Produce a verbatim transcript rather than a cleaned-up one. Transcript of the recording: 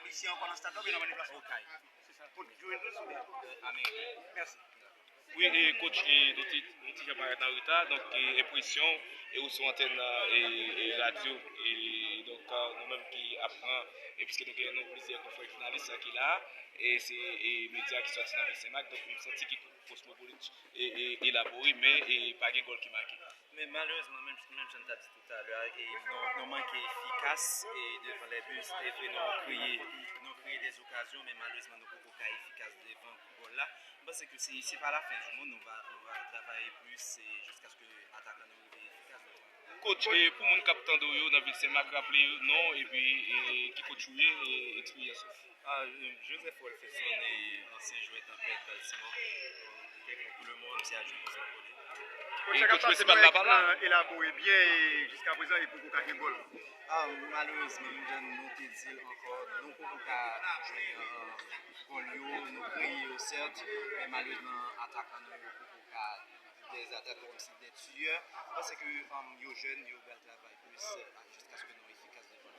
Isi ankò nan stad la oubyen nan deplase? Okay. Se sa. Pou jwe tou sou ameriken. Mèsi. Wi, e coach, e nou ti nou ti jan parèt an reta, donk e enpresyon e ou sou antèn e, e radyo e donk nou menm ki ap pran e piske nou gen nou plizyè konfrè jounalis ki la e se e medya ki sòti nan vil Senmak, donk m santi ki kosmopolit e, e elabore men e pa gen gòl ki make. Men malerezman, menm menm jan n t ap di toutalè a, e nou nou manke efikas e devan lè bi, se vre nou kreye nou kreye de okazyon, men malerezman nou poko ka efikas devan gòl la. M panse ke se se pa la fen di mond, nou va nou va travay plis e jiskaske atakan nou rive efikas devan. Coach, e pou moun k ap tande w yo nan vil Senmak, raple yo non epi e ki coach ou ye e eksperyans ou. Ah, Joseph Wolferson e ansyen jwè Tanpèt Baltimore. Kèk pou le moman, se adjwen konsèy kole. E coach prensipal la pa la. Elabore byen e jiska prezan e poko ka gen gòl. Ah, malerezman, menm jan nou te di l ankò, nou poko ka jwenn gòl yo, nou kreye yo sèt, men malerezman atakan nou yo poko ka des attaquants, des tireurs, paske yo jèn, yo pral travay plis jiskaske nou efikas devan.